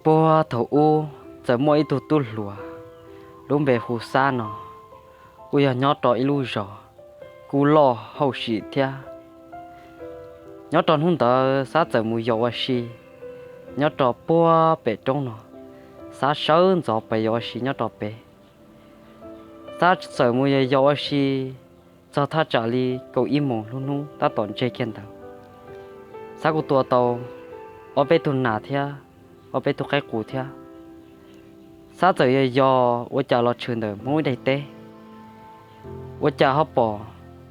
Puag thaum ub txawm muaj ib tug tub hluas lub npe hu Xab no, kuj yog nyob rau ib lub zos kuj loj hauj sim thiab. Nyob rau hnub ntawd Xab txawm mus yos ua si nyob rau puag pem roob no. Xab sawv ntxov pais yos ua si nyob rau pem. Xab txawm mus yos yos ua si txog thaj tsam li kaum ib moos lub hnub tab tom ntseg kiag ntawd, Xab kuj tua tau ob peb tug nas thiab ob peb tug qaib qus thiab. Xab txawm yos yos ua cas los tshwm ntawm Hmoob ib daim teb, ua cas ho pom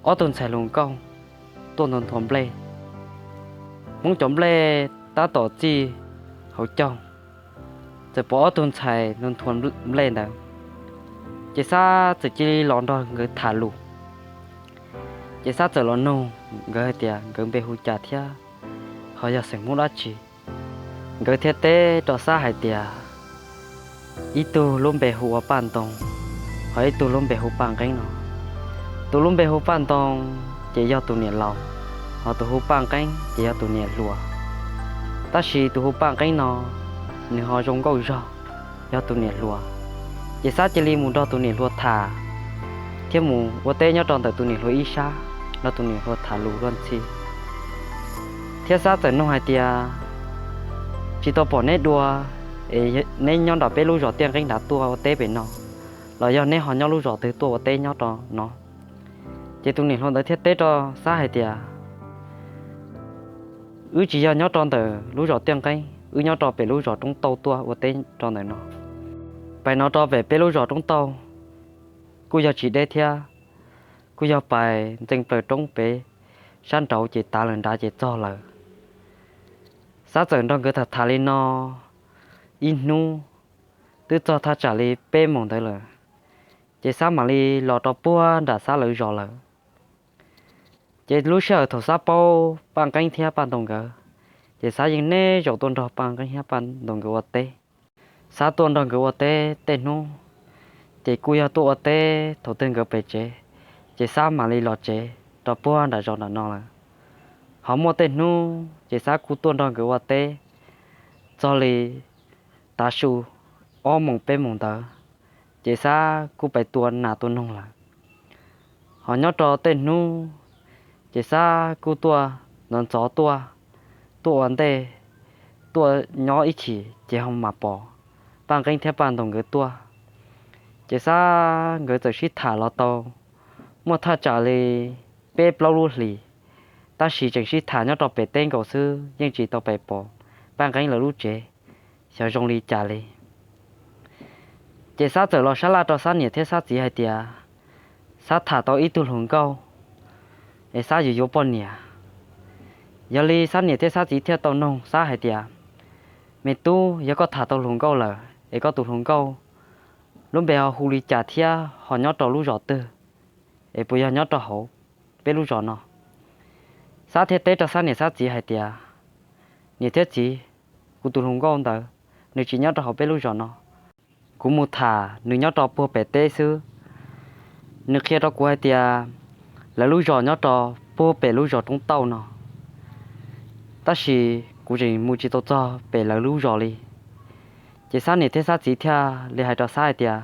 ob tug ntxhais hluas nkauj tuaj nthua nthua nplej. Hmoob cov nplej tab tom txij hauv caug, txawm pom ob tug ntxhais nthua nplej ntawd, ces Xab txawm cia li los nrog nkawd tham lus. Ces Xab txawm los nug nkawd hais tias nkawd npe hu cas thiab ho yog xeem Hmoob dab tsi. Nkawd thiaj teb rau Xab hais tias ib tug lub npe hu ua Paj Ntoo, ho ib tug lub npe hu Paj Nqeeb no. Tus lub npe hu Paj Ntoo ces yog tus niam laus, ho tus hu Paj Nqeeb ces yog tus niam hluas. Tab sis tus hu Paj Nqeeb no nws ho zoo nkauj zog, yog tus niam hluas. Ces Xab cia li mus nrog tus niam hluas tham, thiab mus ua teb nyob rau ntawm tus niam hluas ib sab, nrog tus niam hluas tham lus luag ntxhi. Thiab Xab txawm nug hais tias, tsis tau pom neb dua, es neb nyob nram peb lub zos Tiaj Nqeeb nrad tuaj ua teb pem no, los yog neb ho nyob lub zos twg tuaj ua teb nyob rau no? Ces tus niam hluas ntawd thiaj teb rau Xab hais tias, wb tsis yog nyob rau ntawm lub zos Tiaj Nqeeb, wb nyob rau pem lub zos Roob Tauj tuaj ua teb rau ntawm no. Pem no rau pem peb lub zos Roob Tauj kuj yog tsis deb thiab, kuj yog pais ntxeev plaws roob pem sab nraud ces tav lawm nrad ces txog lawm. Xab txawm nrog nkawd tham tham li no ib hnub, twb txog thaj tsam li peb moos ntawd lawm, ces Xab mam li los rau puag nram Xab lawv zos lawm. Ces lub sij hawm thaum Xab paub Paj Nqeeb thiab Paj Ntoo nkawd, ces Xab yeej neb zaum tuaj nrog Paj Nqeeb thiab Paj Ntoo nkawd ua teb. Xab tuaj nrog nkawd ua teb tej hnub, ces kuj yog tuaj ua teb thaum twg nkawd pem tsev, ces Xab mam li los tsev rau puag nram zos nram no lawm. Ho muaj tej hnub ces Xab kuj tuaj nrog nkawd ua teb txog li tav su ob moos peb moos ntawd, ces Xab kuj pais tua nas tua noog lawm. Ho nyob rau tej hnub, ces Xab kuj tuaj ntxov ntxov tuaj, tuaj ua ntej, tuaj nyob ib chim ces ho mam pom Paj Nqeeb thiab Paj Ntoo nkawd tuaj. Ces Xab nkawd txawm sib tham los tau muaj thaj tsam li peb plaub lub hlis, tab sis tseem sib tham nyob rau pem teb nkaus xwb, yeej tsis tau pais pom Paj Nqeeb lawv lub tsev xyov zoo li cas li. Ces Xab txawm los sab laj rau Xab niam thiab Xab txiv hais tias Xab tham tau ib tug hluas nkauj, es Xab yuav yuav poj niam. Yog li Xab niam thiab Xab txiv thiaj tau noog Xab hais tias, me tub, yog koj tham tau hluas nkauj lawm es koj tus hluas nkauj lub npe ho hu li cas thiab ho nyob rau lub zos twg, es puas yog nyob rau hauv peb lub zos no? Xab thiaj teb rau Xab niam Xab txiv hais tias, niam thiab txiv, kuv tus hluas nkauj ntawd nws tsis nyob rau hauv peb lub zos no. Kuv mus tham nws nyob rau puag pem teb xwb. Nws qhia rau kuv hais tias lawv lub zos nyob rau puag pem lub zos Roob Tauj no, tab sis kuv tseem mus tsis tau txog pem lawv lub zos li. Ces Xab niam thiab Xab txiv thiaj li hais rau Xab hais tias,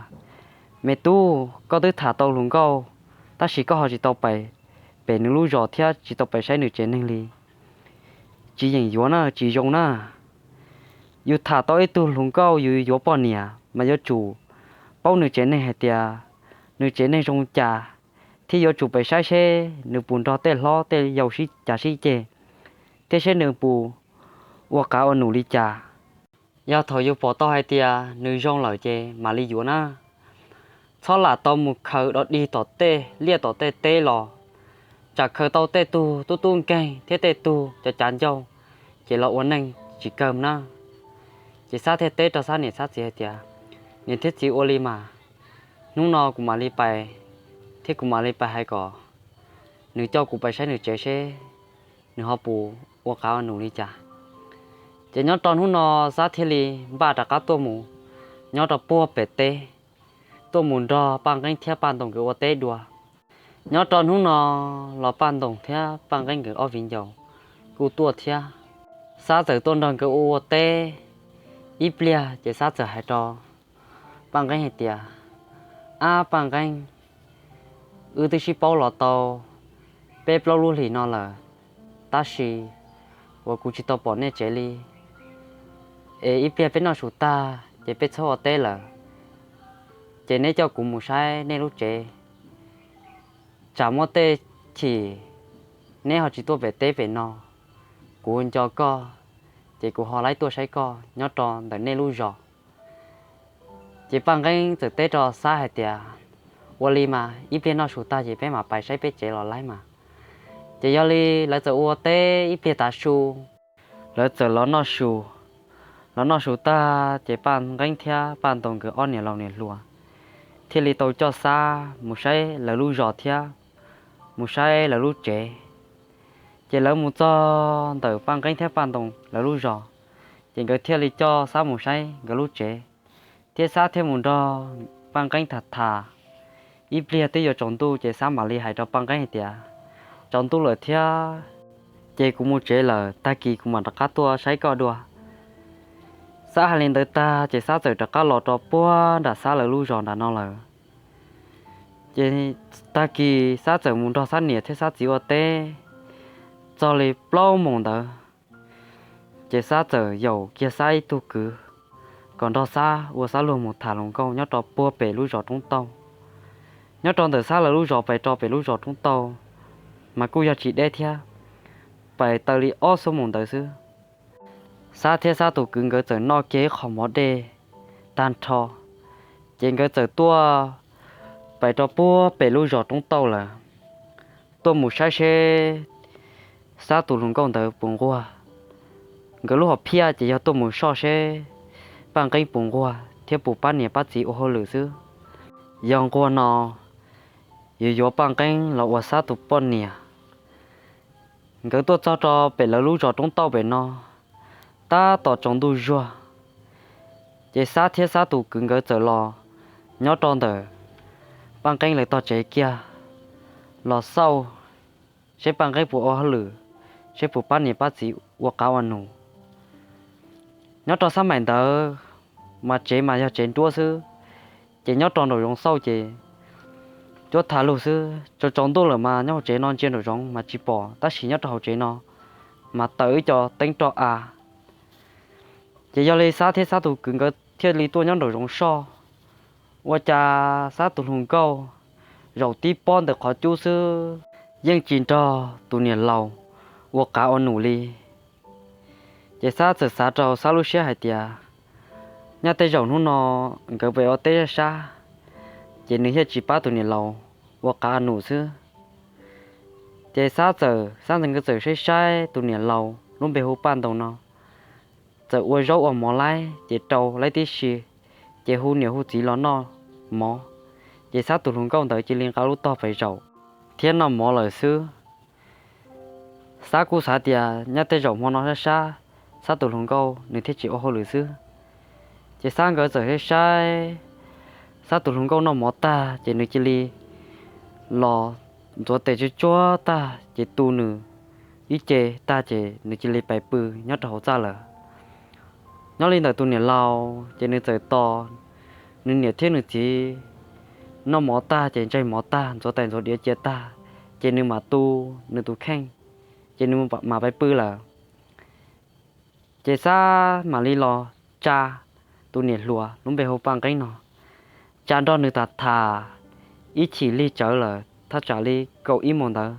me tub, koj twb tham tau hluas nkauj, tab sis koj ho tsis tau pais pem nws lub zos thiab tsis tau pais saib nws tsev neeg li. Tsis yeem yuav na, tsis zoo na. Yus tham tau ib tug hluas nkauj yus yuav poj niam mas yuav tsum paub nws tsev neeg hais tias nws tsev neeg zoo cas, thiab yuav tsum pais saib seb nws puas nrog tej hlob tej yau sib cav sib ceg, thiab seb nws puas ua qav ua num li cas. Yog thaum yus pom tau hais tias nws zoo lawm ces mam li yuav na. Txhob lam tau mus khaws dog dig tom tej liaj tom tej teb los, tsam khaws tau tej tug tub tub nkeeg thiab tej tug cov cav ncauj, ces los ua neej tsis kawg na. Ces Xab thiaj teb rau Xab niam Xab txiv hais tias, niam thiab txiv, ua li mas hnub no kuv mam li pais, thiab kuv mam li pais hais kom nws coj kuv pais saib nws tsev seb nws ho puas ua qav ua num li cas. Ces nyob rau hnub no Xab thiaj li npaj rov qab tuaj mus nyob rau puag pem teb, tuaj mus nrog Paj Nqeeb thiab Paj Ntoos nkawd ua teb dua. Nyob rau hnub no los Paj Ntoos thiab Paj Nqeeb nkawd ob viv ncaus kuj tuaj thiab. Xab txawm tuaj nrog nkawd ua ua teb Ib pliag ces Xab txawm hais rau Paj Nqeeb hais tias, Ab Paj Nqeeb, wb twb sib paub los tau peb plaub lub hlis no lawm, tab sis uas kuv tsis tau pom nej tsev li. Es ib pliag peb noj su tag ces peb txhob ua teb lawm, ces neb coj kuv mus saib nej lub tsev. Tsam muaj tej chim neb ho tsis tuaj pem teb pem no, kuv nco koj, ces kuv ho laib tuaj saib koj nyob rau ntawm nej lub zos. Ces Paj Nqeeb txawm teb rau Xab hais tias, Ua li mas ib pliag noj su tag ces peb mam pais saib peb tsev los laib mas. Ces yog li lawv txawm ua teb ib pliag tav su, lawv txawm los noj su. Los noj su tag ces Paj Nqeeb thiab Paj Ntoo nkawd ob niam laus niam hluas thiaj li tau coj Xab mus saib lawv lub zos thiab mus saib lawv lub tsev. Ces lawv mus txog ntawm Paj Nqeeb thiab Paj Ntoo lawv lub zos, ces nkawd thiaj li coj Xab mus saib nkawd lub tsev, thiab Xab thiaj mus nrog Paj Nqeeb tham tham. Ib pliag twb yuav tsaus ntuj ces Xab mam li hais rau Paj Nqeeb hais tias, Tsaus ntuj lawm thiab, ces kuv mus tsev lawm, tag kis kuv mam rov qab tuaj saib koj dua. Xab hais li ntawd tag ces Xab txawm rov qab los rau puag nram Xab lawv lub zos nram no lawm. Ces tag kis Xab txawm mus nrog Xab niam thiab Xab txiv ua teb txog li plaub moos ntawd, ces Xab txawm yaum kiag Xab ib tug kwv kom nrog Xab ua Xab luag mus tham hluas nkauj nyob rau puag pem lub zos Roob Tauj. Nyob rau ntawm Xab lawv lub zos pais rau pem lub zos Roob Tauj mas kuj yog tsis deb thiab, pais tau li ob xuab moos ntawd xwb. Xab thiab Xab tus kwv nkawd txawm noj kiag ib qho mov dej tag nrho, ces nkawd txawm tuaj pais rau puag pem lub zos Roob Tauj lawm, tuaj mus saib seb Xab tus hluas nkauj ntawd puas nquag. Nkawd lub hom phiaj ces yog tuaj mus soj seb Paj Nqeeb puas nquag thiab puas pab niam pab txiv ua hauj lwm xwb. Yog nquag no yuav yuav Paj Nqeeb los ua Xab tus poj niam. Nkawd tuaj txog rau pem lawv lub zos Roob Tauj pem no, tab tom tsaus ntuj zuag, ces Xab thiab Xab tus kwv nkawd txawm los nyob rau ntawm Paj Nqeeb lawv tog tsev kiag los xauj seb Paj Nqeeb puas ua hauj lwm, seb puas pab niam pab txiv ua qav ua num. Nyob rau xab maim ntawd mas tsev mas yog tsev nruab xwb, ces nyob rau nraum zoov xauj ces cuab tha lug xwb. Tsaus tsaus ntuj lawm mas nyob hauv tsev no ntsia nraum zoov mas tsis pom, tab sis nyob rau hauv tsev no mas taws ib co teeb roj av. Ces yog li Xab thiab Xab tus kwv nkawd thiaj li tuaj nyob nraum zoov soj. Ua cas Xab tus hluas nkauj zaum tib pob ntawm qhov cub xwb, yeej tsis nrog tus niam laus ua qav ua num li. Ces Xab txawm xav rau Xab lub siab hais tias, nyaj tej zaum hnub no nkawd pem ua teb sab sab, ces nws thiaj tsis pab tus niam laus ua qav ua num xwb. Ces Xab txawm, Xab ntxeev nkawd txawm saib saib tus niam laus lub npe hu Paj Ntoo no, txawm ua zaub ua mov laib ces rau laib tib si, ces hu niam hu txiv los noj mov. Ces Xab tus hluas nkauj ntawd cia li nqa lub tog pes zaum thiab noj mov lawm xwb. Xab kuj xav tias nyaj tej zaum hmo no sab sab, Xab tus hluas nkauj nws thiaj tsis ua hauj lwm xwb. Ces Xab nkawd txawm saib saib Xab tus hluas nkauj noj mov tag ces nws cia li los ntxuav tes tsuag tsuag tag ces tu nws ib ce tag ces nws cia li pais pw nyob rau hauv txaj lawm. Nyob li ntawm tus niam laus ces nws txawm tos nws niam thiab nws txiv noj mov tag ces ntsaig mov tag ntxuav tais ntxuav diav cia tag, ces nws mam tu nws tus kheej, ces nws mam pais pw lawm. Ces Xab mam li los tsa tus niam hluas lub npe hu Paj Nqeeb no, tsa nrog nws tham tham ib chim lig tsawv lawm thaj tsam li kaum ib moos ntawd,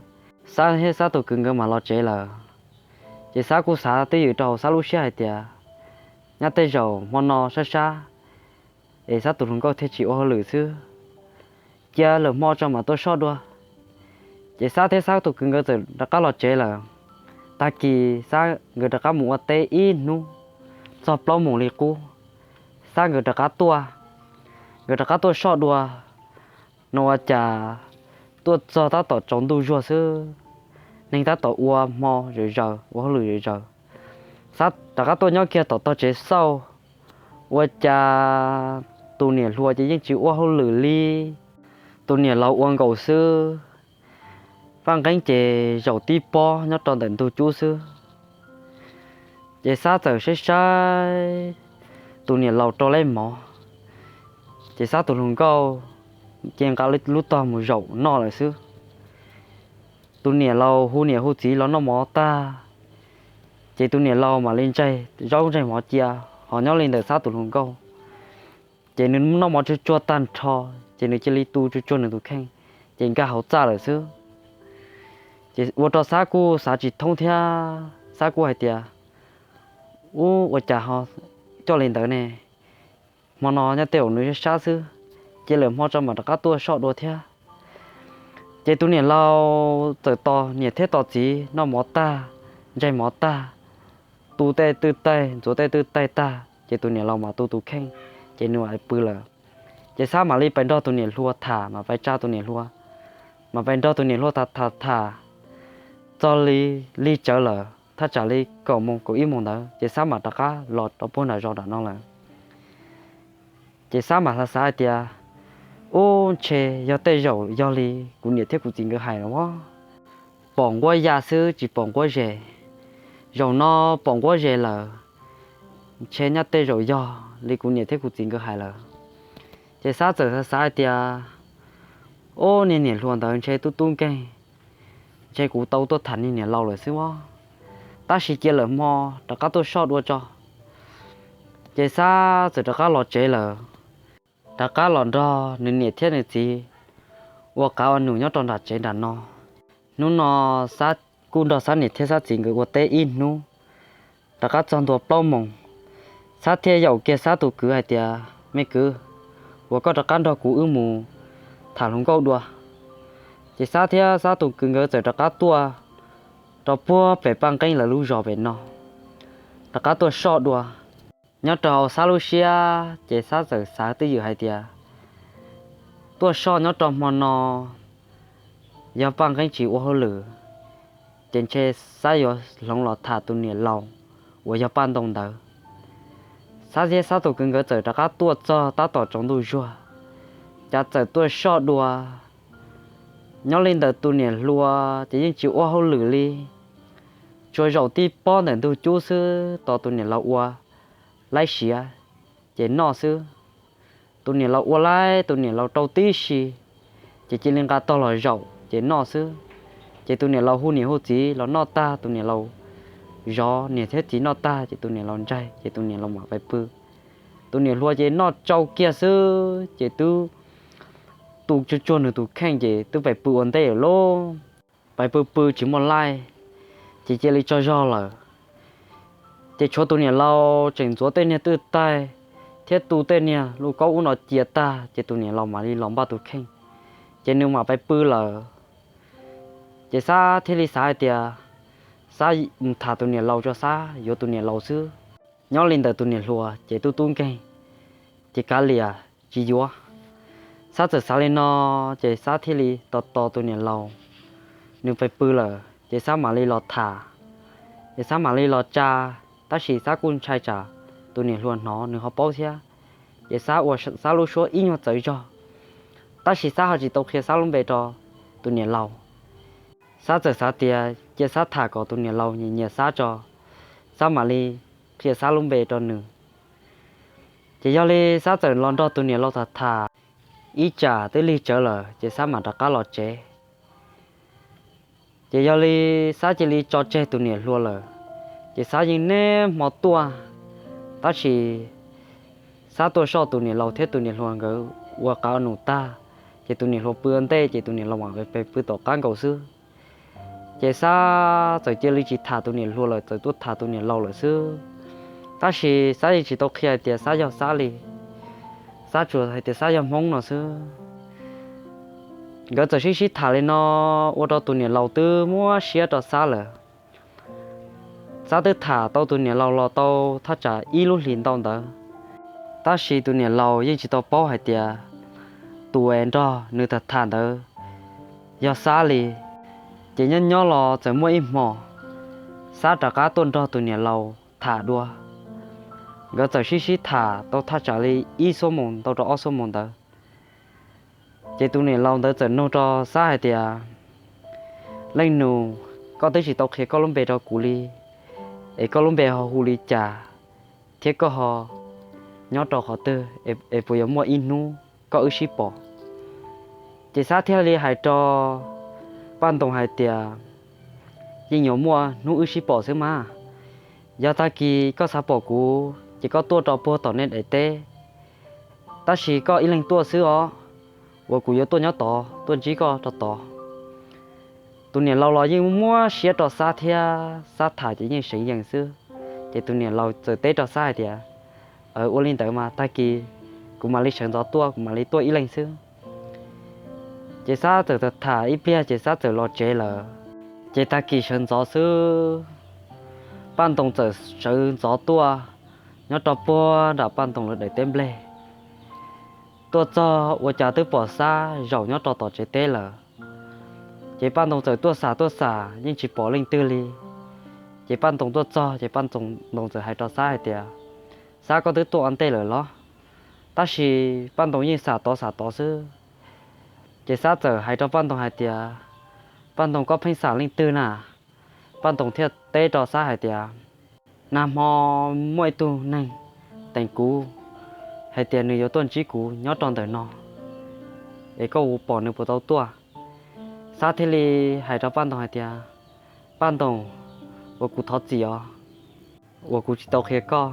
Xab thiab Xab tus kwv nkawd mam los tsev lawm. Ces Xab kuj xav twj ywm rau hauv Xab lub siab hais tias, nyaj tej zaum hmo no sab sab es Xab tus hluas nkauj thiaj tsis ua hauj lwm xwb, cia lwm hmo tso mam tuaj soj dua. Ces Xab thiab Xab tus kwv nkawd txawm rov qab los tsev lawm. Tag kis Xab nkawd rov qab mus ua teb ib hnub txog plaub moos li qub, Xab nkawd rov qab tuaj, nkawd rov qab tuaj soj dua. No ua cas tuaj txog tab tom tsaus ntuj zuag xwb, neeg tab tom ua hmo zom zaws ua hauj lwm zom zaws. Xab rov qab tuaj nyob kiag tom tog tsev xauj, ua cas tus niam hluas ces yeej tsis ua hauj lwm li, tus niam laus ua nkaus xwb. Paj Nqeeb ces zaum tib pob nyob rau ntawm ntug cub xwb. Ces Xab txawm saib saib tus niam laus rau leb mov, ces Xab tus hluas nkauj cia nqa lub tog mus zaum noj lawm xwb. Tus niam laus hu niam hu txiv los noj mov tag, ces tus niam laus mam li ntsaig zaub ntsaig mov cia, ho nyob li ntawm Xab tus hluas nkauj, ces nws noj mov tsuag tsuag tag nrho, ces nws cia li tu tsuag tsuag nws tus kheej, ces nkag hauv txaj lawm xwb. Ces ua rau Xab kuj xav tsis thoob thiab, Xab kuj hais tias, ub, ua cas ho coj li ntawd ne? Hmo no nyob tej zaum nws sab xwb, ces lwm hmo tso mam rov qab tuaj soj dua thiab. Ces tus niam laus txawm tos niam thiab tos txiv noj mov tag, ntsaig mov tag, tu tej twj taig ntxuav tej twj taig tag, ces tus niam laus mam tu tus kheej, ces nws mam pw lawm. Ces Xab mam li pais nrog tus niam hluas tham, mam pais tsa tus niam hluas, mam pais nrog tus niam hluas tham tham tham txog li lig tsawv lawm, thaj tsam li kaum moos kaum ib moos ntawd, ces Xab mam rov qab los rau puag nram zos nram no lawm. Ces Xab mam xav xav hais tias, ub, ntshe yog tej zaum yog li kuv niam thiab kuv txiv nkawd hais los as, pom nquab ya xwb tsis pom nquab zes. Zaum no pom nquab zes lawm, ntshe nyob tej zaum yog li kuv niam thiab kuv txiv nkawd hais lawm. Ces Xab txawm xav xav hais tias, ub, niag niam hluas ntawd ntshe tub tub nkeeg, ntshe kuv tau tuaj tham niag niam laus lawm xwb as, tab sis cia lwm hmo rov qab tuaj soj dua tso. Ces Xab txawm rov qab los tsev lawm, rov qab los nrog nws niam thiab nws txiv ua qav ua num nyob rau nram tsev nram no. Hnub no Xab kuj nrog Xab niam thiab Xab txiv nkawd ua teb ib hnub, rov qab txog ntua plaub moos, Xab thiaj yaum kiag Xab tus kwv hais tias, me kwv, uas koj rov qab nrog kuv wb mus tham hluas nkauj dua. Ces Xab thiab Xab tus kwv nkawd txawm rov qab tuaj rau puag pem Paj Nqeeb lawv lub zos pem no, rov qab tuaj soj dua. Nyob rau Xab lub siab ces Xab txawm xav twj ywm hais tias, tuaj soj nyob rau hmo no, yog Paj Nqeeb tsis ua hauj lwm, ces ntshe Xab yuav hloov los tham tus niam laus uas yog Paj Ntoo ntawd. Xab thiab Xab tus kwv nkawd txawm rov qab tuaj txog tab tom tsaus ntuj zuag, cas txawm tuaj soj dua. Nyob li ntawm tus niam hluas ces yeej tsis ua hauj lwm li, tsuas zaum tib pob ntawm ntug cub xwb tos tus niam laus ua laib siav, ces noj xwb. Tus niam laus ua laib, tus niam laus rau tib si, ces cia li nqa tog los zaum ces noj xwb. Ces tus niam laus hu niam hu txiv los noj tag, tus niam laus zov niam thiab txiv noj tag ces tus niam laus ntsaig ces tus niam laus mam pais pw. Tus niam hluas ces noj tsau kiag xwb ces twb tu tsuag tsuag nws tus kheej ces twb pais pw ua ntej lawm lauj. Pais pw pw tsis muaj laij, ces cia li tsaug zog lawm. Ces tshuav tus niam laus tseem ntxuav tej niag twj taig thiab tu tej niag lub kaub ub no cia tag ces tus niam laus mam li los npaj tus kheej, ces nws mam pais pw lawm. Ces Xab thiaj li xav hais tias, Xab mus tham tus niam laus tso, Xab yuav tus niam laus xwb. Nyob li ntawm tus niam hluas ces tub tub nkeeg, ces kav liam tsis yuav. Xab txawm xav li no, ces Xab thiaj li tos tos tus niam laus, nws pais pw lawm ces Xab mam li los tham, ces Xab mam li los tsa. Tab sis Xab kuj ntshai tsam tus niam hluas hnov nws ho paub thiab, ces Xab ua Xab lub suab ib nyuag txawv zog, tab sis Xab ho tsis tau qhia Xab lub npe rau tus niam laus. Xab txawm xav tias cia Xab tham kom tus niam laus nyiam nyiam Xab tso, Xab mam li qhia Xab lub npe rau nws. Ces yog li Xab txawm los nrog tus niam laus tham tham, ib tsam twb lig tsawv lawm ces Xab mam rov qab los tsev. Ces yog li Xab cia li tso tseg tus niam hluas lawm, ces Xab yeej niaj hmo tuaj, tab sis Xab tuaj soj tus niam laus thiab tus niam hluas nkawd ua qav ua num tag, ces tus niam hluas pw ua ntej ces tus niam laus mam pw tom qab nkaus xwb. Ces Xab txawm cia li tsis tham tus niam hluas lawm, txawm tuaj tham tus niam laus lawm xwb. Tab sis Xab yeej tsis tau qhia hais tias Xab yog Xab li, Xab tsuas hais tias Xab yog Hmoob no xwb. Nkawd txawm sib sib tham li no, ua rau tus niam laus twb muab siab rau Xab lawm. Xab twb tham tau tus niam laus los tau thaj tsam ib lub hlis ntau ntawd, tab sis tus niam laus yeej tsis tau paub hais tias tus es nrog nws tham tham ntawd yog Xab li. Ces nyob nyob los txawm muaj ib hmo, Xab rov qab tuaj nrog tus niam laus tham dua. Nkawd txawm sib sib tham tau thaj tsam li ib xuab moos ntau rau ob xuab moos ntawd. Ces tus niam laus ntawd txawm nug rau Xab hais tias, leej nus, koj twb tsis tau qhia koj lub npe rau kuv li, es koj lub npe ho hu li cas, thiab koj ho nyob rau qhov twg es puas yuav muaj ib hnub koj wb sib pom. Ces Xab thiaj li hais rau Paj Ntoo hais tias, yeej yuav muaj hnub wb sib pom xwb mas. Yog tag kis koj xav pom kuv ces koj tuaj rau puag tom nej daim teb, tab sis koj ib leeg tuaj xwb os, uas kuv yuav tuaj nyob tod tuaj ntsib koj rau tod. Tus niam laus los yeej muab siab rau Xab thiab Xab tham ces yeej seev yees xwb. Ces tus niam laus txawm teb rau Xab hais tias, ua li ntawd mas tag kis kuv mam li sawv ntxov tuaj, kuv mam li tuaj ib leeg xwb. Ces Xab txawm tham ib pliag ces Xab txawm los tsev lawm. Ces tag kis sawv ntxov xwb, Paj Ntoo txawm sawv ntxov tuaj nyob rau puag nram Paj Ntoo lawv daim teb nplej. Tuaj txog ua cas twb pom Xab zaum nyob rau tom tsev teb lawm. Ces Paj Ntoo txawm tuaj xam tuaj xam yeej tsis pom leej twg li. Ces Paj Ntoo tuaj txog ces Paj Ntoo txawm hais rau Xab hais tias, Xab, koj twb tuaj ua ntej lawm los? Tab sis Paj Ntoo yeej xam tod xam tod xwb. Ces Xab txawm hais rau Paj Ntoo hais tias, Paj Ntoo, koj pheej xam leej twg na? Paj Ntoo thiaj teb rau Xab hais tias, nag hmo muaj ib tug neeg teem kuv hais tias nws yuav tuaj ntsib kuv nyob rau ntawm no, es koj ua pom nws puas tau tuaj. Xab thiaj li hais rau Paj Ntoo hais tias, Paj Ntoo, uas kuv thov txim os, uas kuv tsis tau qhia koj.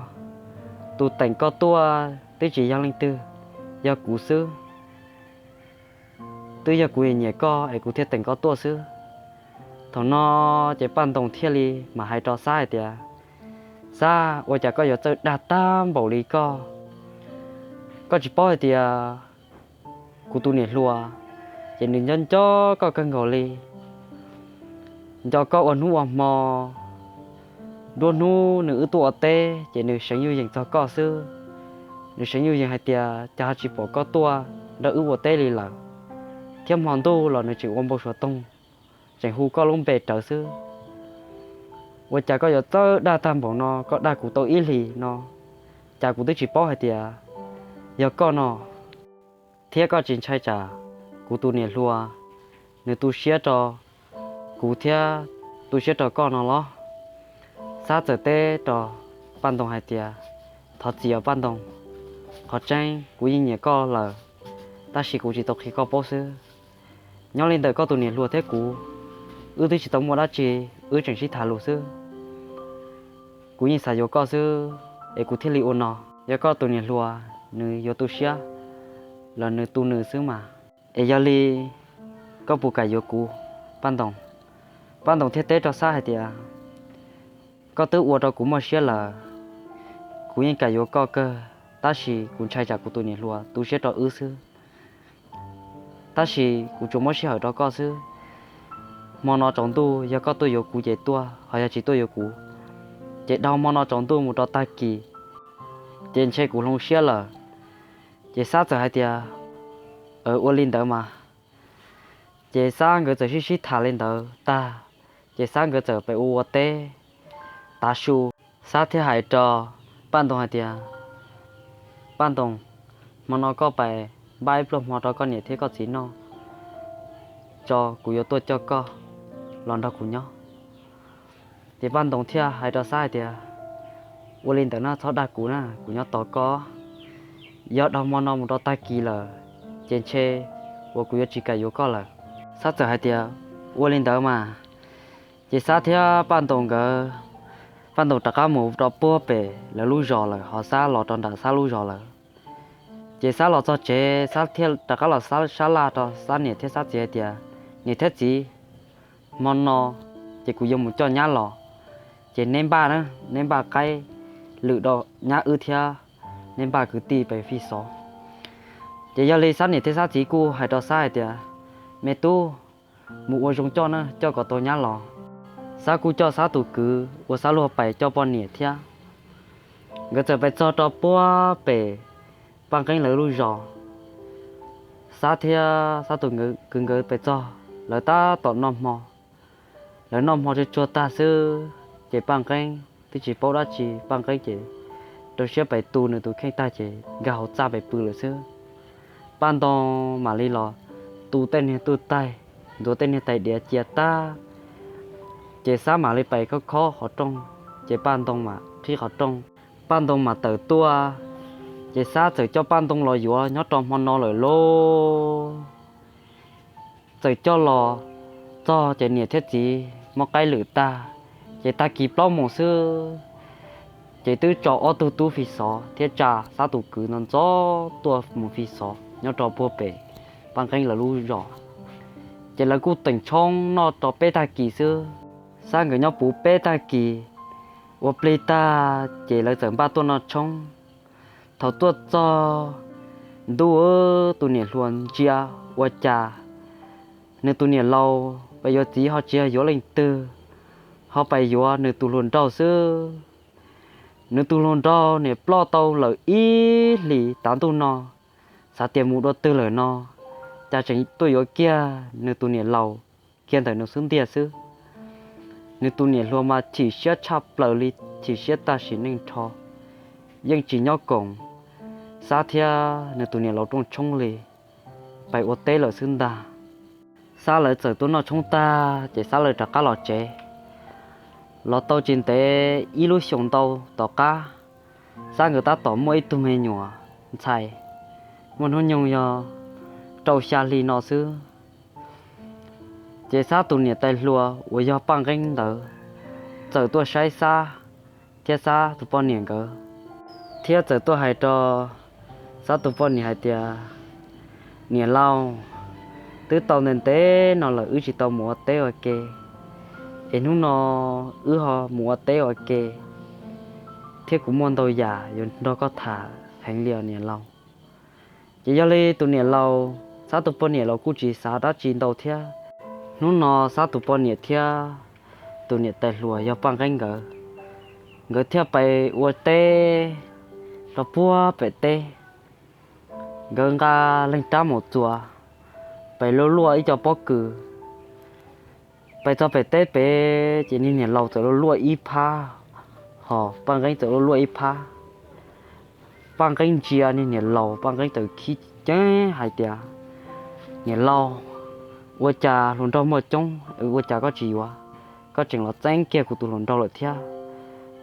Tus teem koj tuaj twb tsis yog leej twg, yog kuv xwb. Twb yog kuv nyiam koj es kuv thiaj teem koj tuaj xwb. Thaum no ces Paj Ntoo thiaj li mam hais rau Xab hais tias, Xab, ua cas koj yuav txawj dag tag npaum li koj? Koj tsis paub hais tias kuv tus niam hluas ces nws nco nco koj kawg nkaus li, nco koj ua hnub ua hmo. Nruab hnub nws wb tuaj ua teb ces nws seev yuj yees txog koj xwb. Nws seev yuj yees hais tias cas ho tsis pom koj tuaj nrog wb ua teb li lawm, thiab hmo ntuj los nws tseem ua npau suav toog, tseem hu koj lub npe rawv xwb. Ua cas koj yuav txawj dag tag npaum no, koj dag kuv tau ib hlis no, cas kuv twb tsis paub hais tias yog koj no, thiab koj tsis ntshai tsam kuv tus niam hluas nws tu siab rau kuv thiab tu siab rau koj no los? Xab txawm teb rau Paj Ntoo hais tias, thov txim os Paj Ntoo, qhov tseeb kuv yeej nyiam koj lawm, tab sis kuv tsis tau qhia koj paub xwb. Nyob li ntawm koj tus niam hluas thiab kuv, wb twb tsis tau muaj dab tsi, wb tseem sib tham lus xwb. Kuv yeej xav yuav koj xwb es kuv thiaj li ua no. Yog koj tus niam hluas nws yuav tu siab los nws tu nws xwb mas. Es yog li koj puas kam yuav kuv, Paj Ntoo? Paj Ntoo thiaj teb rau Xab hais tias, koj twb ua rau kuv muaj siab lawm, kuv yeej kam yuav koj kawg, tab sis kuv ntshai tsam kuv tus niam hluas tu siab rau wb xwb. Tab sis kuv tsuas muab sij hawm rau koj xwb. Hmo no tsaus ntuj yog koj tuaj yuav kuv ces tuaj, ho yog tsis tuaj yuav kuv ces dhau hmo no tsaus ntuj mus rau tag kis ces ntshe kuv hloov siab lawm. Ces Xab txawm hais tias, ua li ntawd mas. Ces Xab nkawd txawm sib sib tham li ntawd tag, ces Xab nkawd txawm pem ua ua teb. Tav su, Xab thiaj hais rau Paj Ntoo hais tias, Paj Ntoo, hmo no koj pais npaj ib pluag hmo rau koj niam thiab koj txiv noj tso, kuv yuav tuaj coj koj los nrog kuv nyob. Ces Paj Ntoo thiaj hais rau Xab hais tias, ua li ntawd na, txhob dag kuv na, kuv nyob tos koj. Yog dhau hmo no mus rau tag kis lawm ces ntshe uas kuv yuav tsis kam yuav koj lawm. Xab txawm hais tias, ua li ntawd mas. Ces Xab thiab Paj Ntoo nkawd, Paj Ntoo rov qab mus rau puag pem lawv lub zos lawm, ho Xab los rau nram Xab lub zos lawm. Ces Xab los txog tsev, Xab thiaj rov qab los sab laj rau Xab niam thiab Xab txiv hais tias, niam thiab txiv, hmo no ces kuv yuav mus coj nyab los, ces neb npaj na, neb npaj qaib lwm rau nyab wb thiab neb npaj kwv tij pem fij xov. Ces yog li Xab niam thiab Xab txiv kuj hais rau Xab hais tias, me tub, mus ua zoo coj na, coj kom tau nyab los. Xab kuj coj Xab tus kwv uas Xab luag pais coj poj niam thiab. Nkawd txawm pais txog rau puag pem Paj Nqeeb lawv lub zos. Xab thiab Xab tus kwv nkawd pais txog, lawv tab tom noj hmo. Lawv noj hmo tsuag tsuag tag xwb, ces Paj Nqeeb twb tsis paub dab tsi, Paj Nqeeb ces rau siab pais tu nws tus kheej tag ces nkag hauv txaj pais pw lawm xwb. Paj Ntoo mam li los tu tej niag tuj taig, ntxuav tej niag tais diav cia tag, ces Xab mam li pais khob khob qhov rooj, ces Paj Ntoo mam qhib qhov rooj. Paj Ntoo mam tawm tuaj, Ces Xab txawm coj paj ntoo los yuav nyob rau hmo no lawm lauj. Txawm coj los txog ces niam thiab txiv muab qaib lwm tag, ces tag kis plaub moos xwb, ces twb tso ob tug tub fi xov thiab tsa Xab tus kwv ntxov ntxov tuaj mus fi xov nyob rau puag pem Paj Nqeeb lawv lub zos. Ces lawv kuj teem tshoob noj rau peb tag kis xwb. Xab nkawd nyob puv peb tag kis, ua plig tag ces lawv txawm npaj tuaj noj tshoob. Thaum tuaj txog ntuj, tus niam hluas ntsia ua cas nws tus niam laus pais yuav txiv ho tsis yog yuav leej twg, ho pais yuav nws tus hluas nraug xwb. Nws tus hluas nraug niam ploj tau lawm ib hlis tav ntuj no, xav tias mus dua twg lawm no, cas tseem tuaj yuav kiag nws tus niam laus kiag ntawm nws xub ntiag xwb. Nws tus niam hluas mas chim siab tshaj plaws li, chim siab tag sim neej nrho, yeej tsis nyob koom Xab thiab nws tus niam laus rooj tshoob li, pais ua teb lawm xwb ntag. Xab lawv txawm tuaj noj tshoob tag ces Xab lawv rov qab los tsev. Los tau tsis ntev ib lub xyoos ntau tom qab, Xab nkawd tab tom muaj ib tug me nyuam ntxhais, muaj hnub nyoog yog rau xya hli no xwb. Ces Xab tus niam tais hluas uas yog Paj Nqeeb ntawd txawm tuaj saib Xab thiab Xab tus poj niam nkawd, thiab txawm tuaj hais rau Xab tus poj niam hais tias, Niam laus, twb tau ntev ntev no lawm wb tsis tau mus ua teb ua ke, es hnub no wb ho mus ua teb ua ke, thiab kuv muaj ntau yam yuav nrog koj tham heev li os niam laus. Ces yog li tus niam laus, Xab tus poj niam los kuj tsis xav dab tsi ntau thiab. Hnub no Xab tus poj niam thiab tus niam tais hluas yog Paj Nqeeb nkawd, nkawd thiaj pais ua teb rau puag pem teb. Nkawd nqa leej rab mus txuas, pais luaj luaj ib co pob kws. Pais txog pem teb pem ces niag niam laus txawm luaj luaj ib phab, ho Paj Nqeeb txawm luaj luaj ib phab. Paj Nqeeb ntsia niag niam laus, Paj Nqeeb txawm khib ceev hais tias, Niam laus, ua cas hluas nraug muaj coob ua cas koj tsis yuav? Koj tseem los txeeb kiag kuv tus hluas nraug lawm thiab,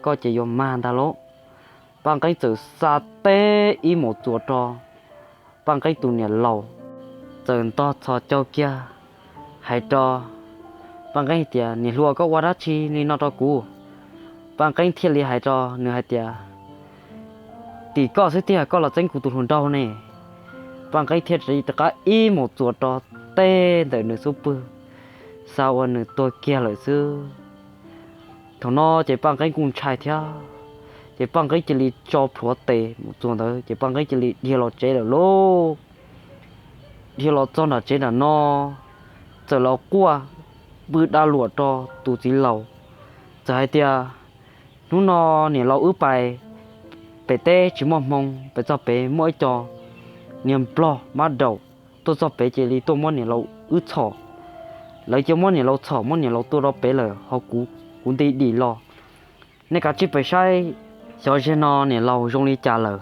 koj ces yuav mag ntag lauj. Paj Nqeeb txawm xa teb ib mus txuas rau Paj Nqeeb tus niam laus, txawm ntog txhos caug kiag hais rau Paj Nqeeb tias, Niam hluas, koj ua dab tsi li no rau kuv? Paj Nqeeb thiaj li hais rau nws hais tias, Tim koj xwb tiag, koj los txeeb kuv tus hluas nraug ne. Paj Nqeeb thiaj rov qab ib mus txuas rau teb ntawm nws xub pwg, xa ua nws tuag kiag lawm xwb. Thaum no ces Paj Nqeeb kuj ntshai thiab, ces Paj Nqeeb cia li tso plhuav tes mus txuas ntawd ces Paj Nqeeb cia li dhia los tsev lawm lauj. Dhia los txog nram tsev nram no, txawm los quaj pw dag luam rau tus txiv laus, txawm hais tias, Hnub no niam laus wb pais pem teb tsis muaj hmoo, pem txog pem muaj ib co niag nplog mab daum tuaj txog pem cia li tuaj muab niam laus wb txhom. Lawv cia muab niam laus txhom, muab niam laus tua rau pem lawm, ho kuv, kuv nti dim los. Nej kav tsij pem saib xyov zaum no niam laus zoo li cas lawm.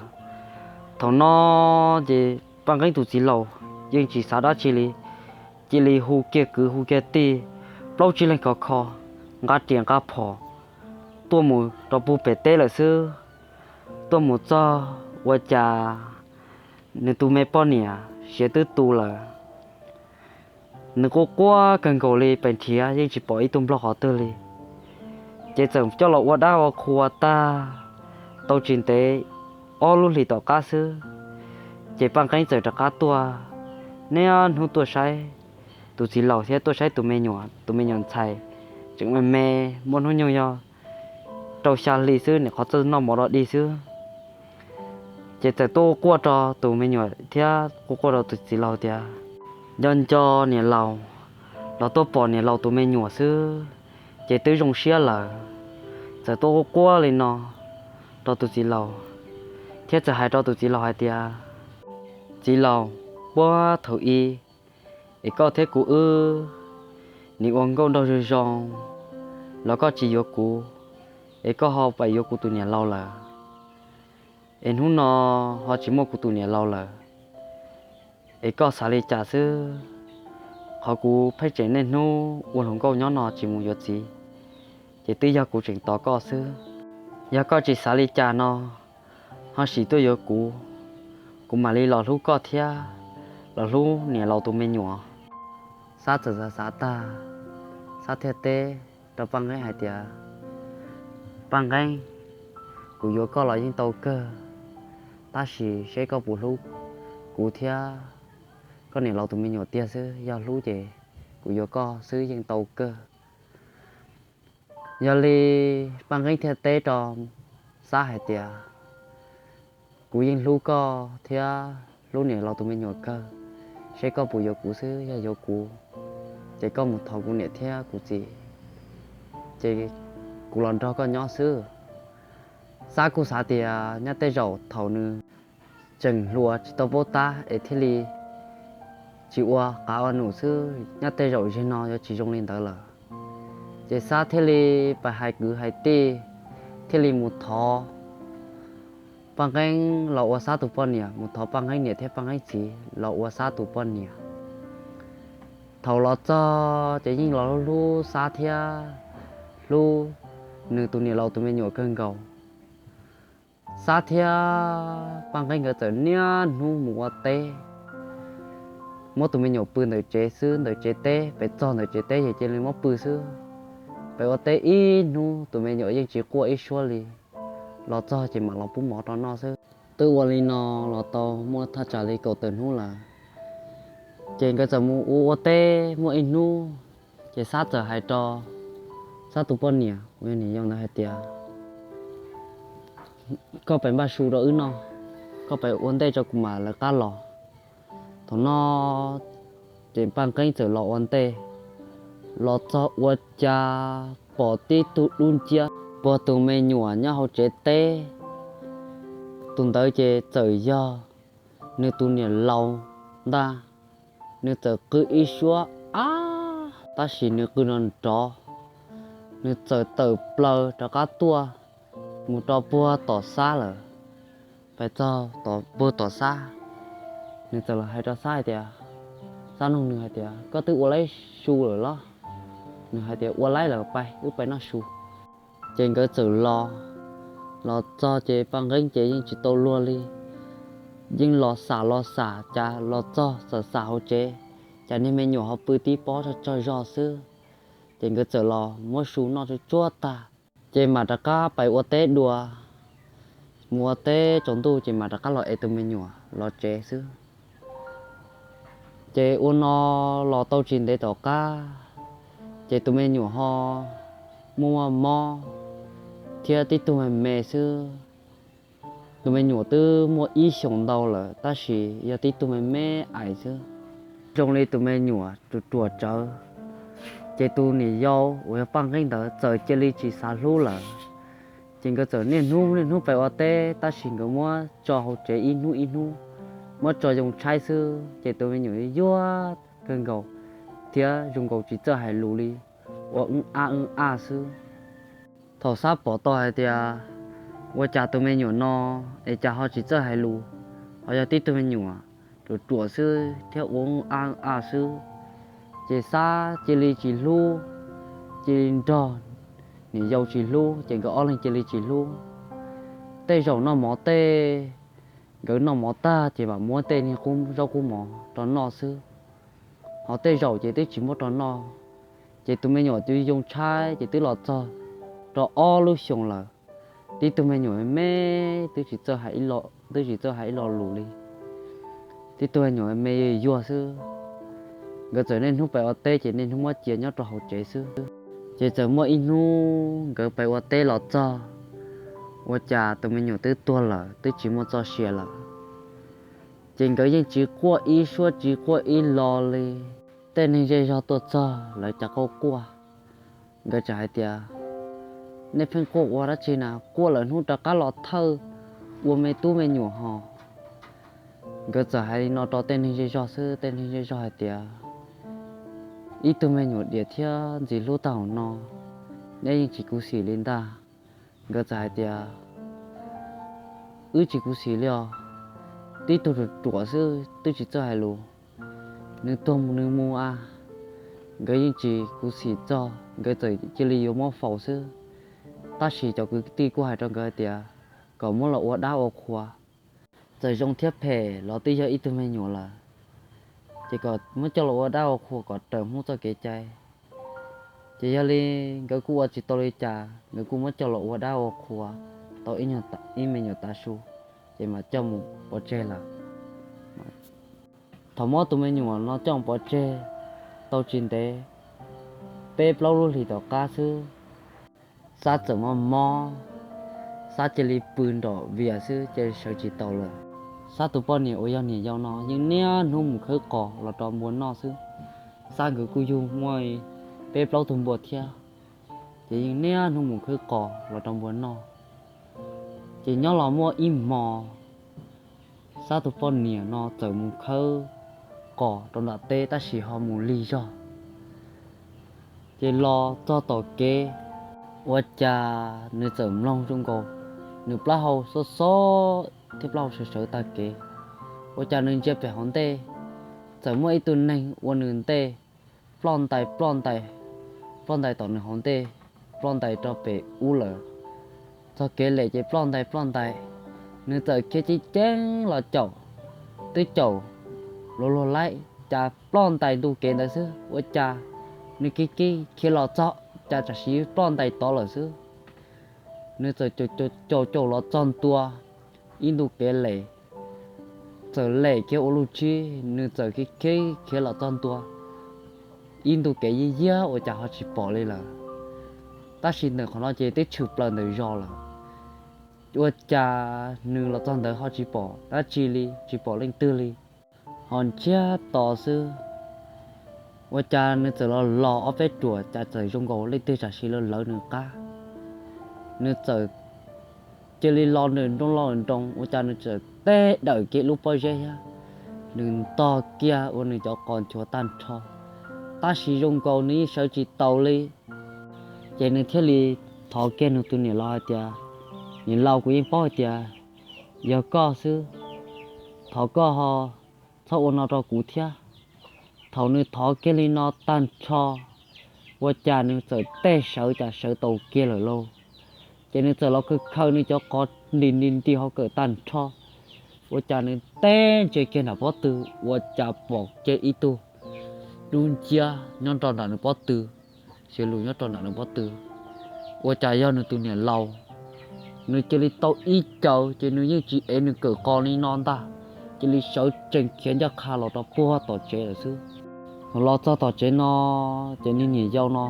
Thaum no ces Paj Nqeeb tus txiv laus yeej tsis xav dab tsi li, cia li hu kiag kwv hu kiag tij, plaub tsib leeg khov kho, nqa riam nqa phom tuaj mus rau puag pem teb lawm xwb. Tuaj mus txog ua cas nws tus me poj niam siav twb tu lawm. Nws quaj quaj kawg nkaus li, pes nrhiav yeej tsis pom ib tug nplog qhov twg li. Ces txawm coj los ua dab ua qhua tag, tau tsis ntev ob lub hlis tom qab xwb, ces Paj Nqeeb txawm rov qab tuaj, niaj hnub tuaj saib tus txiv laus thiab tuaj saib tus me nyuam, tus me nyuam ntxhais tseem me me, muaj hnub nyoog yog rau xya hli xwb, nim qhov txawj noj mov dog dig xwb. Ces txawm tuaj quaj rau tus me nyuam thiab quaj quaj rau tus txiv laus tias, Nco nco niam laus, los tuaj pom niam laus tus me nyuam xwb ces twb zoo siab lawm. Txawm tuaj quaj quaj li no rau tus txiv laus, thiab txawm hais rau tus txiv laus hais tias, Txiv laus, puag thaum ub es koj thiab kuv wb nim ua nkauj nraug zoo zoo, los koj tsis yuav kuv, es koj ho pais yuav kuv tus niam laus lawm. Es hnub no ho tsis muaj kuv tus niam laus lawm, es koj xav li cas xwb? Qhov kuv pheej tseem niaj hnub ua hluas nkauj nyob no tsis mus yuav txiv, ces twb yog kuv tseem tos koj xwb. Yog koj tsis xav li cas no, ho sim tuaj yuav kuv, kuv mam li los hlub koj thiab los hlub niam laus tus me nyuam. Xab txawm xav xav tag, Xab thiaj teb rau Paj Nqeeb hais tias, Paj Nqeeb, kuv yuav koj los yeej tau kawg, tab sis seb koj puas hlub kuv thiab koj niam laus tus me nyuam tiag xwb. Yog hlub ces kuv yuav koj xwb yeej tau kawg. Yog li Paj Nqeeb thiaj teb rau Xab hais tias, kuv yeej hlub koj thiab hlub niam laus tus me nyuam kawg, seb koj puas yuav kuv xwb. Yog yuav kuv ces koj mus thov kuv niam thiab kuv txiv, ces kuv los nrog koj nyob xwb. Xab kuj xav tias nyob tej zaum thaum nws tseem hluas tsis tau paub tab es thiaj li tsis ua qav ua num xwb, nyob tej zaum zeg no yuav tsis zoo li ntawd lawm. Ces Xab thiaj li pais hais kwv hais tij, thiaj li mus thov Paj Nqeeb los ua Xab tus poj niam, mus thov Paj Nqeeb niam thiab Paj Nqeeb txiv los ua Xab tus poj niam. Thaum los txog ces yeej los hlub hlub Xab thiab hlub nws tus niam laus tus me nyuam kawg nkaus. Xab thiab Paj Nqeeb nkawd txawm niaj hnub mus ua teb, muab tus me nyuam pw ntawm tsev xwb, ntawm tsev teb, pem txog ntawm tsev teb ces cia li muab pw xwb. Pem ua teb ib hnub tus me nyuam yeej tsis quaj ib suab li, los txog ces mam los pub mov rau noj xwb. Twb ua li no los tau muaj thaj tsam li kaum tawm hnub lawm. Ces nkawd txawm mus ua ua teb muaj ib hnub, ces Xab txawm hais rau Xab tus poj niam uas yog niam yau ntawd hais tias, koj pem npaj su rau wb noj, koj pem ua ntej tso kuv mam lawv qab los. Thaum no ces Paj Nqeeb txawm los ua ntej, los txog ua cas pom tib tug dub nciab puag tus me nyuam nyob hauv tsev teb. Tus ntawd ces txawm yog nws tus niam laus ntag. Nws txawm qw ib suab ab, tab sis nws qw nrov nrov, nws txawm tawm plaws rov qab tuaj mus rau puag tom Xab lawm. Pais txog tom puag tom Xab, nws txawm los hais rau Xab hais tias, Xab nug nws hais tias, koj twb ua laib su lawm los? Nws hais tias, ua laib lawm, pais wb pais noj su. Ces nkawd txawm los, los txog ces Paj Nqeeb ces yeej tsis tau luag li, yeej los xam los xam, cas los txog txawm xam hauv tsev, cas niag me nyuam ho pw tib pob tsog tsog zog xwb. Ces nkawd txawm los muab su noj tsuag tsuag tag, ces mam rov qab pais ua teb dua. Mus ua teb tsaus ntuj ces mam rov qab los es tus me nyuam los tsev xwb. Ces ua no los tau tsis ntev tom qab, ces tus me nyuam ho muaj mob thiab tib tug me me xwb. Tus me nyuam twb muaj ib xyoos ntau lawm tab sis yog tib tug me me ais xwb, zoo li tus me nyuam ruam ruam tsawv. Ces tus niam yau uas yog Paj Nqeeb ntawd txawm cia li tsis xav hlub lawm. Ces nkawd txawm niaj hnub niaj hnub pais ua teb tab sis nkawd muab tso hauv tsev ib hnub ib hnub, muab tso yoo tshaib xwb. Ces tus me nyuam yuag kawg nkaus thiab zoo nkaus tsis txawj hais lus li, ua wb ab wb ab xwb. Thaum Xab pom tau hais tias ua cas tus me nyuam no es cas ho tsis txawj hais lus, ho yog tib tug me nyuam ruam ruam xwb thiab ua wb ab wb ab xwb, ces Xab cia li tsis hlub, cia li nrog niam yau tsis hlub, ces nkawd ob leeg cia li tsis hlub. Tej zaum noj mov tej, nkawd noj mov tag ces mam muab tej niag qub zaub qub mov rau noj xwb, ho tej zaum ces twb tsis muab rau noj. Ces tus me nyuam twb yoo tshaib ces twb los txog rau ob lub xyoos lawm. Tib tug me nyuam me twb tsis txawj hais ib lo, twb tsis txawj hais ib lo lus li. Tib tug me nyuam me yuag xwb. Nkawd txawm niaj hnub pais ua teb ces niaj hnub muab cia nyob rau hauv tsev xwb. Ces txawm muaj ib hnub nkawd pais ua teb los txog, ua cas tus me nyuam twb tuag lawm, twb tsis muaj txoj sia lawm. Ces nkawd yeej tsis quaj ib suab tsis quaj ib lo li. Tej neeg zej zog tuaj txog lawv cas quaj quaj. Nkawd txawm hais tias, nej pheej quaj ua dab tsi na, quaj lawm hnub rov qab los thawj ua me tub me nyuam ho. Nkawd txawm hais li no rau tej neeg zej zog xwb, tej neeg zej zog hais tias, ib tug me nyuam diam thiab ntxim hlub tag hauv no, neb yeej tsis khuv xim li ntag. Nkawd txawm hais tias, wb tsis khuv xim li os, tib tug ruam ruam xwb twb tsis txawj hais lus, nws tuag mus nws mus a. Nkawd yeej tsis khuv xim txog, nkawd txawm cia li yuav muab faus xwb. Tab sis cov kwv tij kuj hais rau nkawd hais tias kom muab los ua dab ua qhua, txawm zoo thiab phem los twb yog ib tug me nyuam lawm, ces kom muab coj los ua dab ua qhua kom raws Hmoob txoj kev cai. Ces yog li nkawd kuj ua tsis tau li cas, nkawd kuj muab coj los ua dab ua qhua tau ib me nyuam tav su, ces mam coj mus pov tseg lawm. Thaum muab tus me nyuam no coj mus pov tseg tau tsis ntev, peb plaub lub hlis tom qab xwb, Xab txawm mob mob, Xab cia li pw nrom vias xwb cia li sawv tsis taus lawm. Xab tus poj niam uas yog niam yau no yeej niaj hnub mus khawb qos los rau npua noj xwb. Xab nkawd kuj yug muaj peb plaub tug npua thiab, ces yeej niaj hnub mus khawb qos los rau npua noj. Ces nyob los muaj ib hmo, Xab tus poj niam no txawm mus khawb qos rau nram teb tab sis ho mus lig zog. Ces los txog tom kev, ua cas nws txawm mloog zoo nkaus nws plaub hau xob xob thiab plaub hau sawv sawv tag kev. Ua cas nws ntsia pem hauv ntej, txawm muaj ib tug neeg ua nws ntej ploj ntais ploj ntais, ploj ntais tom nws hauv ntej, ploj ntais rau pem ub lawm. Txog kev lem ces ploj ntais ploj ntais, nws txawm khiav ceev ceev los caum, twb caum luag luag laib, cas ploj ntais ntu kev ntawd xwb. Ua cas nws khiav khiav khiav los txog cas tsam sim ploj ntais tod lawm xwb. Nws txawm caum caum caum los txog ntua ib ntu kev lem, txawm lem kiag ua lub tsib, nws txawm khiav khiav khiav los txog ntua ib ntu kev yij yiab ua cas ho tsis pom li lawm. Tab sis ntawm qhov no ces twb tshwm plaws ntawm zos lawm. Ua cas nws los txog ntawd ho tsis pom dab tsi li, tsis pom leej twg li, ho ntsiag to xwb. Ua cas nws txawm los los ob peb ruam cas txawm zoo nkaus leej twg tsam sim lawv lawv nws qab. Nws txawm cia li los nroos los nroos, ua cas nws txawm teb dawm kiag lub pob zeb thiab, nws ntog kiag ua nws cov qos nchuav tag nrho, tab sis zoo nkaus nws yeej sawv tsis taus li. Ces nws thiaj li thov kiag nws tus niam laus hais tias, Niam laus, kuv yeej paub hais tias yog koj xwb, thov koj ho txhob ua no rau kuv thiab. Thaum nws thov kiag li no tag nrho, ua cas nws txawm tej sawv cas sawv tau kiag lawm lauj. Ces nws txawm los khaws khaws nws cov qos nti nti nti hauv kawm tag nrho, ua cas nws teb ntsia kiag nram pob tw, ua cas pom kiag ib tug dub nciab nyob rau nram nws pob tw, siav lus nyob rau nram nws pob tw. Ua cas yog nws tus niam laus. Nws cia li tau ib caws ces nws yeej tsis ev nws kawm qos li no ntag, cia li sawv tsees khiav ncaj qha los rau puag tom tsev lawm xwb. Thaum los txog tom tsev no, ces niag niam yau no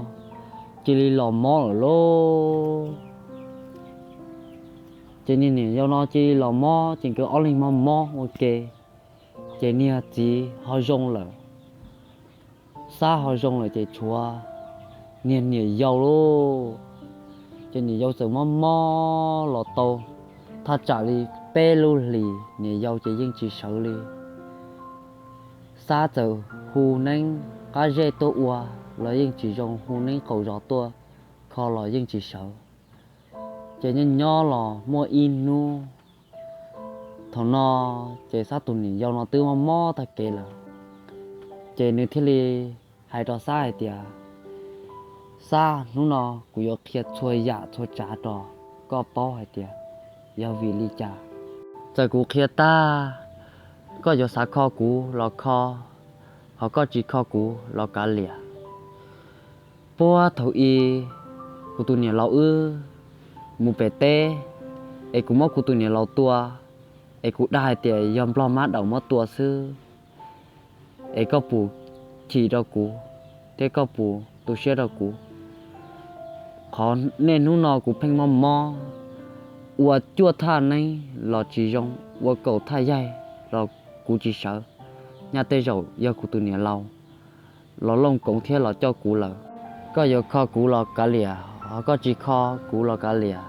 cia li los mob lawm lauj. Ces niag niam yau no cia li los mob ces nkawd ob leeg mob mob ua ke, ces niag txiv ho zoo lawm, Xab ho zoo lawm ces tshuav niag niam yau lauj. Ces niam yau txawm mob mob los tau thaj tsam li peb lub hlis, niam yau ces yeej tsis sawv li. Xab txawm hu neeb qab zej tuaj ua los yeej tsis zoo, hu neeb qaum zos tuaj kho los yeej tsis sawv. Ces nyob nyob los muaj ib hnub, thaum no ces Xab tus niam yau no twb mob mob tag kev lawm. Ces nws thiaj li hais rau Xab hais tias, Xab, hnub no kuv yuav qhia txhua yam txhua tsav rau koj paub hais tias yog vim li cas. Txawm kuv qhia tag, koj yuav xav kho kuv los kho, ho koj tsis kho kuv los kav liam. Puag thaum ub kuv tus niam laus wb mus pem teb, es kuv muab kuv tus niam laus tua, es kuv dag hais tias yog nplog mab daum muab tua xwb, es koj puas chim rau kuv thiab koj puas tu siab rau kuv? Qhov niaj hnub no kuv pheej mob mob, ua cuaj thaj neeb los tsis zoo, ua kaum thaj yaig los kuv tsis sawv. Nyaj tej zaum yog kuv tus niam laus los looj koov thiab los coj kuv lawm. Koj yuav kho kuv los kav liam, ho koj tsis kho kuv los kav liam.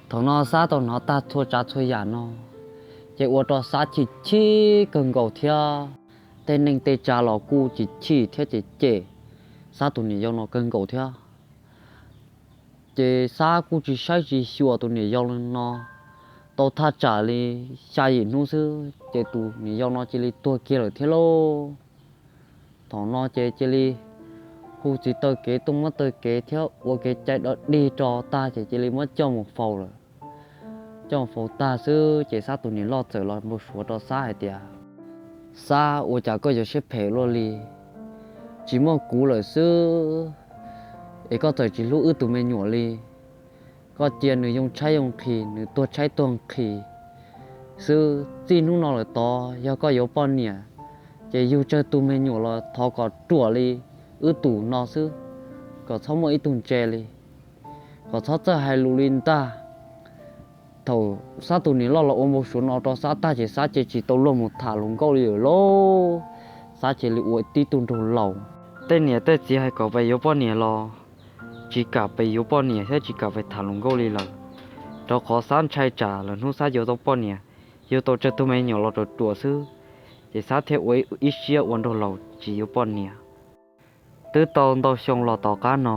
Thaum no Xab tau hnov tag txhua tsav txhua yam no, ces ua rau Xab chim chim kawg nkaus thiab. Tej neej tej tsav los kuj chim chim thiab cem cem Xab tus niam yau no kawg nkaus thiab. Ces Xab kuj tsis saib tsis xyuas tus niam yau no, tau thaj tsam li xya yim hnub xwb ces tus niam yau no cia li tuag kiag lawm thiab lauj. Thaum no ces cia li hu txiv taw kev tuaj muab taw kev thiab ua kev cai dog dig rau tag ces cia li muab coj mus faus lawm. coj faus tag xwb ces Xab tus niam loj txawm los npau suav rau Xab hais tias, Xab, ua cas koj yuav siab phem luaj li? Tsis muaj kuv lawm xwb es koj txawm tsis hlub wb tus me nyuam li. Koj cia nws yoo tshaib yoo nqhis, nws tuag tshaib tuag nqhis xwb. Txij hnub no lawm tod yog koj yuav poj niam ces yug tsawg tus me nyuam los thov kom ruam li wb tus no xwb, kom txhob muaj ib tug ntse li, kom txhob txawj hais lus li ntag. Thaum Xab tus niam loj los ua npau suav no rau Xab tag ces Xab ces tsis tau luag mus tham hluas nkauj li lawm lauj. Xab cia li ua tib tug nraug laus. Tej niam tej txiv hais kom pes yuav poj niam los tsis kam pes yuav poj niam thiab tsis kam pes tham hluas nkauj li lawm, rau qhov Xab ntshai tsam lwm hnub Xab yuav tau poj niam, yuav tau tsawg tug me nyuam los ruam ruam xwb, ces Xab thiaj ua ib siab ua nraug laus tsis yuav poj niam. Twb tau ntau xyoo los tom qab no,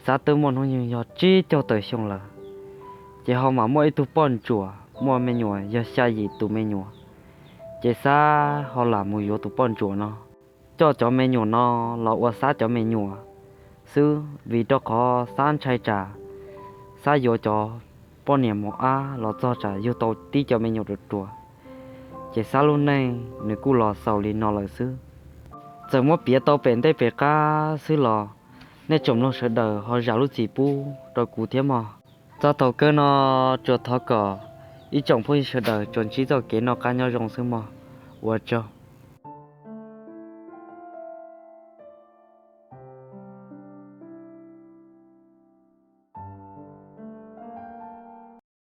Xab twb muaj hnub nyoog yog tsib caug tawm xyoo lawm, ces ho mam muaj ib tug poj ntsuam muaj me nyuam yog xya yim tus me nyuam. Ces Xab ho lam mus yuav tus poj ntsuam no, coj cov me nyuam no los ua Xab cov me nyuam xwb, vim rau qhov Xab ntshai tsam Xab yuav cov poj niam mos ab los txog tsam yug tau tib cov me nyuam ruam ruam, ces Xab lub neej nws kuj los xaus li no lawm xwb. Txawm muab piav tau pem ntej pem qab xwb los nej tsoom mloog sawv daws ho zam lub txim pub rau kuv thiab mog. Txog thaum kawg no tsuas thov kom ib tsoom phooj ywg sawv daws tsuas ntsib txoj kev noj qab nyob zoo xwb mog. Ua tsaug.